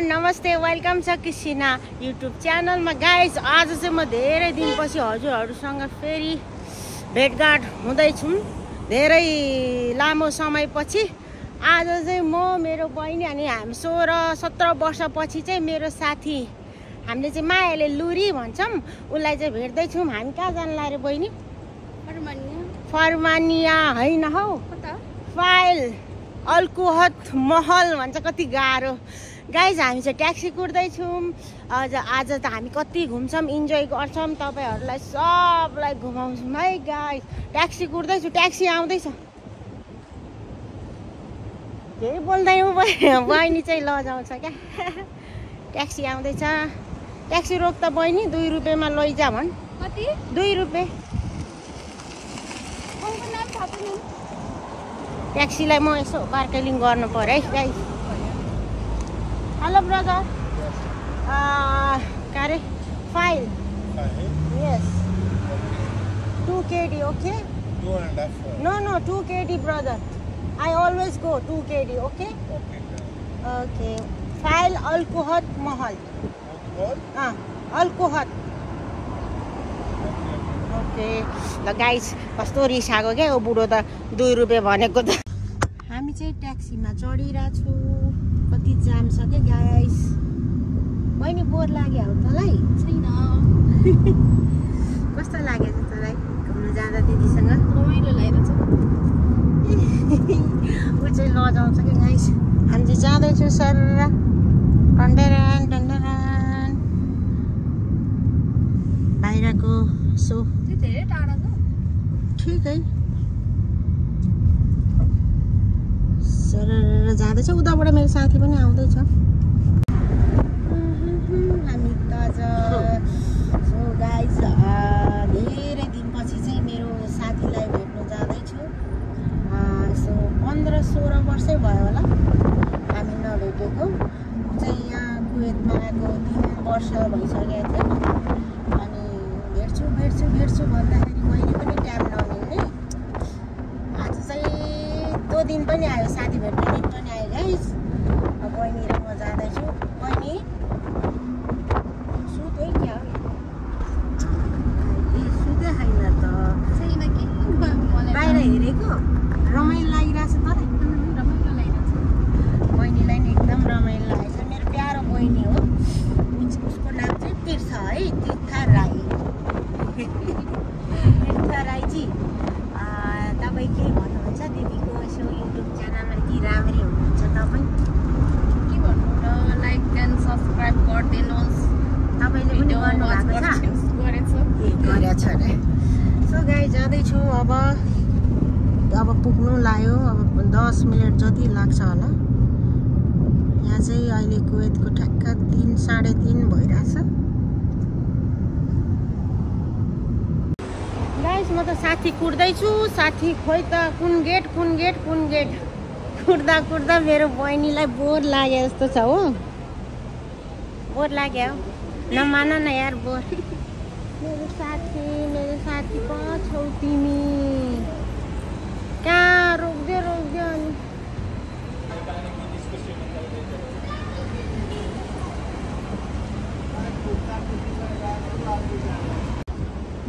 नमस्ते, वेलकम छ कृष्णा युट्युब च्यानलमा। गाइज आज चाहिँ म धेरै दिनपछि हजुरहरूसँग फेरि भेटघाट हुँदैछु। धेरै लामो समयपछि आज चाहिँ म मेरो बहिनी अनि हामी 16-17 वर्षपछि चाहिँ मेरो साथी, हामीले चाहिँ मायाले लुरी भन्छौँ, उसलाई चाहिँ भेट्दैछौँ। हामी कहाँ जानु रे बहिनी? फरमानिया होइन हौ, फाइल अल्कुहत महल भन्छ। कति गाह्रो गाइज। हामी चाहिँ ट्याक्सी कुर्दैछौँ। आज त हामी कति घुम्छौँ, इन्जोय गर्छौँ, तपाईँहरूलाई सबलाई घुमाउँछौँ है गाइज। ट्याक्सी कुर्दैछु, ट्याक्सी आउँदैछ। केही बोल्दैन बहिनी चाहिँ लजाउँछ क्या। ट्याक्सी आउँदैछ। ट्याक्सी रोक त बहिनी, 2 रुपियाँमा लैजा भन्। कति? 2 रुपियाँ। ट्याक्सीलाई म यसो बार्गेनिङ गर्नु पर्यो है guys. Hello brother, care file? Yes. 2 kg, okay? 2.5. No, 2 kg brother. I always go 2 kg, okay? Okay. File alcohol mahal. Alcohol. Okay. ल गाइस, कस्तो रिस आएको क्या, बुढो त 2 रुपियाँ भनेको त। हामी चाहिँ ट्याक्सीमा चढिरहेको छु। कति जाम छ क्या गाइस। बहिनी बोर लाग्यो हो तँलाई? छैन। कस्तो लाग्यो त तँलाई घुम्न जाँदा दिदीसँग? रमाइलो लागेको छ। ऊ चाहिँ लजाउँछ क्या गाइस। हामी चाहिँ जाँदैछौँ सर। टन्डरान टन्डरान बाहिरको सो धेरै टाढा छ। ठिकै सर जाँदैछ। उताबाट मेरो साथी पनि आउँदैछ। हामी त आज सो गाइस धेरै दिनपछि चाहिँ मेरो साथीलाई भेट्न जाँदैछु। सो 15-16 वर्षै भयो होला हामी नभेटेको। चाहिँ यहाँ कुवेतमा आएको 3 वर्ष भइसकेको थियो। अनि भेट्छु भन्दाखेरि मैले पनि टाइम नमिल्ने। आज चाहिँ 2 दिन पनि आयो, साथी भेट्ने दिन पनि आयो गाइस। बहिनी र म जाँदैछु। बहिनी सुत्यो क्या हो? सुत्यो छैन त। छैन कि बाहिर हेरेको रमाइलो लागिरहेछ। तर रमाइलो लागिरहेछ। बहिनीलाई नि एकदम रमाइलो लागेछ। मेरो प्यारो बहिनी हो। उसको नाम चाहिँ तीर्थ है, तीर्थ राई। तीर्थ राईजी, तपाईँ के भन्नुहुन्छ दिदीको यसो युट्युब च्यानलमा? कि राम्ररी हुनुहुन्छ तपाईँ? के भन्नु र, लाइक एन्ड सब्सक्राइब गरिदिनुहोस्। तपाईँले पनि गर्नुभएको छ? गरेछ अरे। सो गाइस जाँदैछु। अब पुग्नु लाग्यो। अब 10 मिनट जति लाग्छ होला। यहाँ चाहिँ अहिले कुवेतको ठ्याक्क 3-3:30 भइरहेछ। गाइस म त साथी कुर्दैछु। साथी खोइ त कुन गेट कुर्दा मेरो बहिनीलाई बोर लागे जस्तो छ हो। बोर लाग्यो? नमान न यार बोर। मेरो साथी कहाँ छौ तिमी? कहाँ रोक्दियो अनि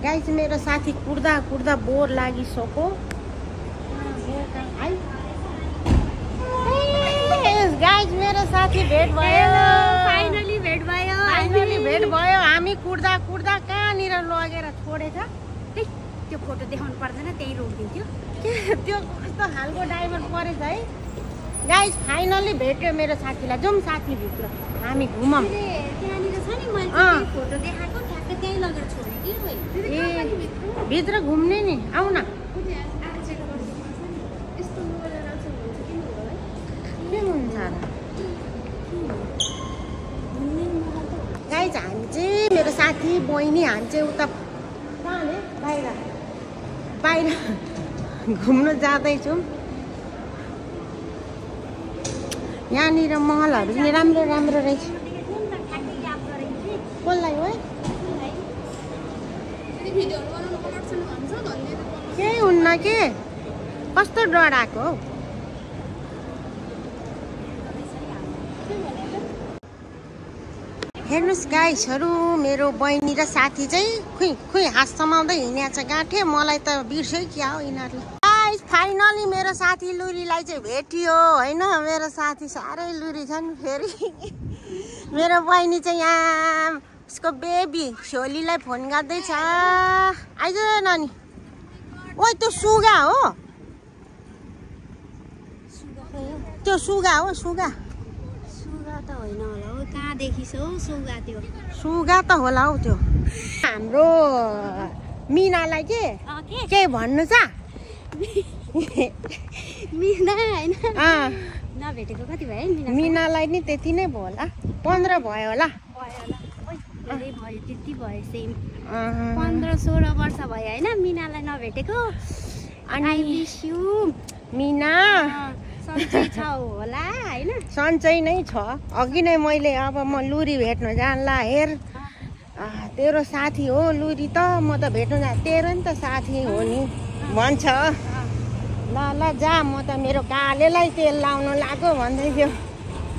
गाइस मेरो साथी कुर्दा बोर लागिसक्यो। गाइस मेरो साथी भेट भयो। फाइनली भेट भयो। हामी कुर्दा कहाँनिर लगेर छोडेछ? त्यो फोटो देखाउनु पर्दैन, त्यही रोकिदिन्थ्यो। त्यो कस्तो खालको ड्राइभर परेछ है। गाइस फाइनली भेट्यो मेरो साथीलाई। जाउँ साथीभित्र, हामी घुमौँ। त्यहाँनिर छ नि, मैले फोटो देखाएको ठ्याक्कै त्यहीँ लगेर छोडेँ कि। ए भित्र घुम्ने नि, आऊ न। के हुन्छ र गाइस? हामी चाहिँ मेरो साथी बहिनी हामी चाहिँ उता कहाँले बाहिर घुम्न जाँदैछौँ। यहाँनिर महलहरू पनि राम्रो रहेछ। कसलाई हो? केही हुन्न के, कस्तो डराएको हौ। हेर्नुस् गाइसहरु मेरो बहिनी र साथी चाहिँ खुइ हात समाउँदै हिँडेछ गाँठे मलाई त बिर्सै क्या हो यिनीहरुले गाइस फाइनली मेरो साथी लुरीलाई चाहिँ भेटियो हैन मेरो साथी सारै लुरी छन् फेरि मेरो बहिनी चाहिँ यहाँ उसको बेबी छोलीलाई फोन गर्दै छ आइज नानी ओइ त्यो सुगा हो त्यो सुगा हो सुगा त होइन होला हो कहाँ देखिस् हौ सुगा त्यो सुगा त होला हौ त्यो हाम्रो मिनालाई के भन्नु छ मिना हैन नभेटेको कति भयो मिनालाई नि त्यति नै भयो होला 15 भयो होला भयो त्यति भयो सेम 15-16 वर्ष भयो हैन मिनालाई नभेटेको अनि आई मिस यु मिना सन्चै छ होला हैन सन्चै नै छ अघि नै मैले अब म लुरी भेट्न जानला हेर तेरो साथी हो लुरी त म त भेट्न जा तेरो नि त साथी हो नि भन्छ ल ल जा म त मेरो कालेलाई तेल लाउन लाग्यो भन्दै थियो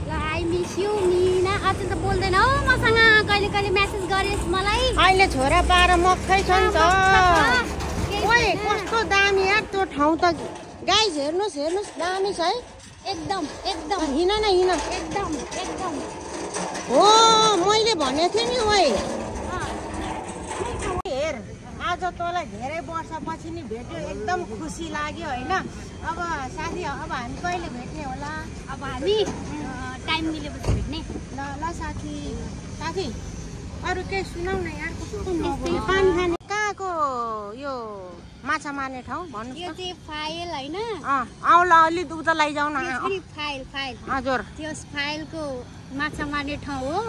ल आई मिस यु मिना अझ त बोल्दैन हौ मसँग कहिले कहिले मेसेज गरेस् मलाई अहिले छोरा पाएर मक्खै छ नि त ओइ कस्तो दामी यार त्यो ठाउँ त गाइस हेर्नुस् दामी छ है एकदम हिँड न हिँड एकदम हो मैले भनेको थिएँ नि ओइ हेर आज तँलाई धेरै वर्षपछि नि भेट्यो एकदम खुसी लाग्यो हैन अब साथी अब हामी कहिले भेट्ने होला अब हामी टाइम मिलेपछि भेट्ने ल ल साथी अरु केही सुनाउ न यार कस्तो पानी खाने कहाँको यो माछा मार्ने ठाउँ भन्नु यो चाहिँ फाइल हैन आउला अलि उता लैजाउ न फाइल हजुर त्यो फाइलको माछा मार्ने ठाउँ हो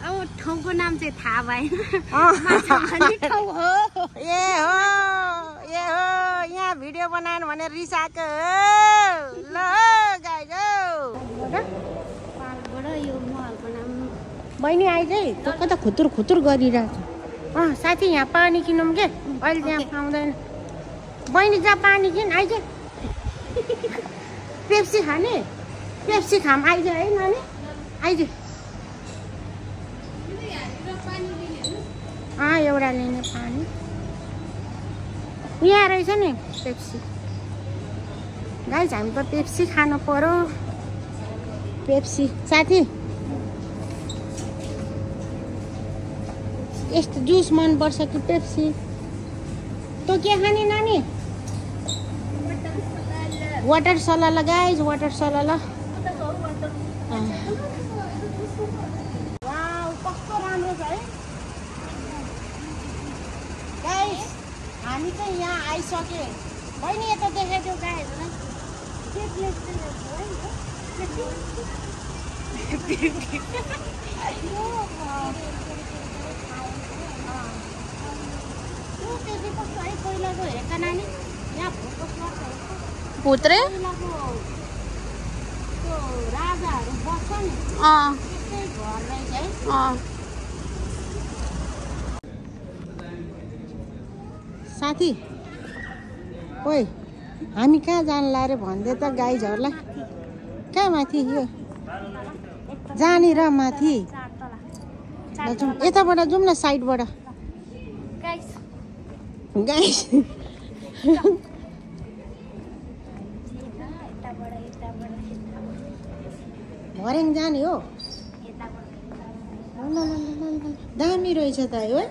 अब ठाउँको नाम चाहिँ थाहा भएन माछा मार्ने ठाउँ हो ए हो यहाँ भिडियो बनाएन भने रिसाको ल गाइज पार्कबाट यो महलको नाम बहिनी आइज है त्यो कता खुतुर गरिरहेको छ साथी यहाँ पानी किनौँ के अहिले त्यहाँ पाउँदैन बहिनी जहाँ पानी किन आइज पेप्सी खाने पेप्सी खाम आइज है नानी आइज एउटा लिने पानी यहाँ रहेछ नि पेप्सी गाइस हामी त पेप्सी खानु पर्यो पेप्सी साथी यस्तो जुस मन पर्छ कि पेप्सी तो के खाने नानी water salad guys water salad wow कस्तो राम्रो छ है गाइस हामी चाहिँ यहाँ आइसके बहिनी यता देखाइदेऊ गाइस के प्लेस पहिलाको हेर्दा नानी यहाँ भुत्रे राजाहरू बस्छ नि त्यस्तै घर रहेछ है साथी ओइ हामी कहाँ जान्ला रे भन्दै त गाइजहरूलाई कहाँ माथि यो जाने र माथि यताबाट जाउँ न साइडबाट गाइस भर्याङ जाने हो दामी रहेछ त है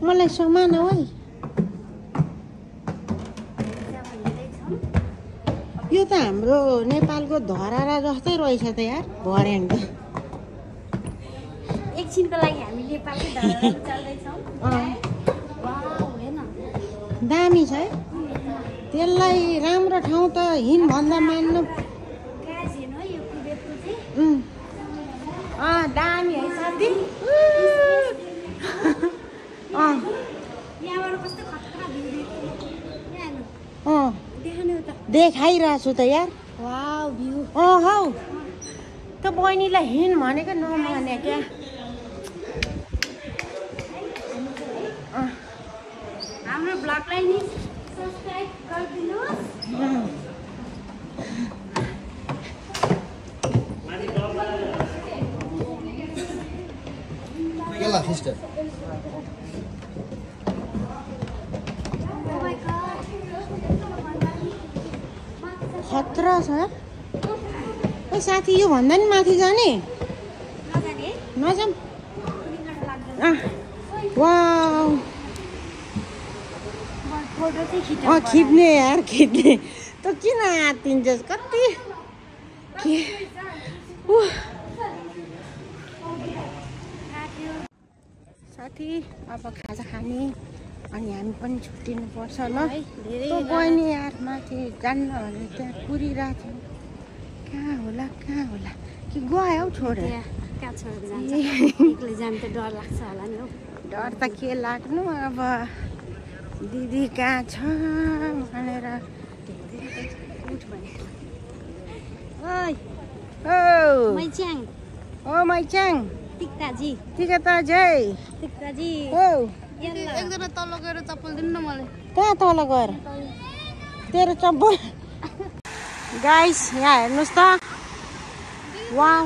मलाई समान हो है यो त हाम्रो नेपालको धरारा जस्तै रहेछ त यार भर्याङ त एकछिनको लागि हामी नेपालको धरारा चल्दैछौँ दामी छ है त्यसलाई राम्रो ठाउँ त हिँड भन्दा मान्नु दामी है साथी देखाइरहेको छु त यार वाउ भ्यू हौ त बहिनीलाई हिँड भनेको नमाने क्या हाम्रो ब्लगलाई नि सब्स्क्राइब गरिदिनुहोस् sister. खतरा छ ए साथी यो भन्दा नि माथि जाने नजाम वाउ खिच्ने यार खिच्ने त किन आत्तिन्छस् कति साथी अब खाजा खाने अनि हामी पनि छुट्टिनु पर्छ ल त्यो बहिनी यार माथि जान्न भने त्यहाँ कुरिरहेको छ कहाँ होला कि गयो हौ छोडेर जान त डर लाग्छ होला नि हौ डर त के लाग्नु अब दिदी कहाँ छ भनेर मैच्याङ मैच्याङ टिक्ताजी एकजना तल गएर चप्पल दिनु न मलाई कहाँ तल गएर तेरो चप्पल गाइस यहाँ हेर्नुहोस् त वाउ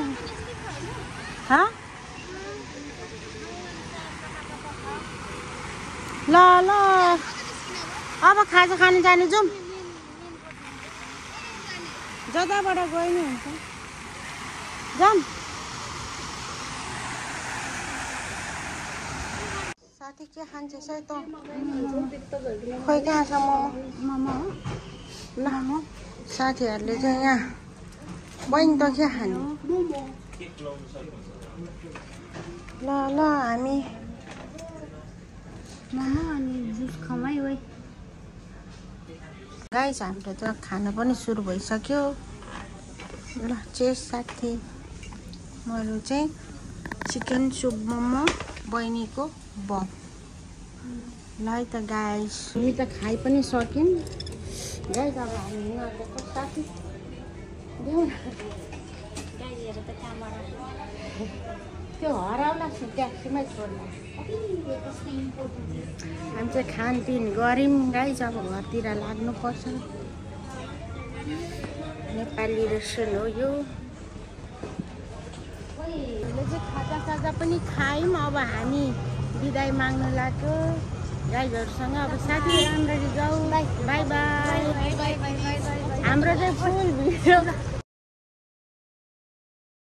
ल अब खाजा खानु जाने जाउँ जताबाट गयो नि हुन्छ जाऊँ साथी के खान्छस् है त खोइ कहाँ छ मोमो ल साथीहरूले चाहिँ यहाँ बहिनी त के खानु ल हामी मोमो अनि जुस खमाइ ओइ गाइस हाम्रो त खाना पनि सुरु भइसक्यो ल चेस साथी मेरो चाहिँ चिकन सुप मोमो बहिनीको बम ल है त गाइस हामी त खाइ पनि सक्यौँ गाइस अब हामी यहाँको साथी देऊ न त्यो हराउला ट्याक्सीमै छोड्ला हामी चाहिँ खानपिन गऱ्यौँ गाइस अब घरतिर लाग्नुपर्छ नेपाली रेस्टुरेन्ट हो यो हामीले चाहिँ खाजा पनि खायौँ अब हामी बिदाई माग्नु लाग्यो गाइजहरूसँग अब साथी राम्ररी जाऊ बाई बाई हाम्रो चाहिँ फुल भिडियो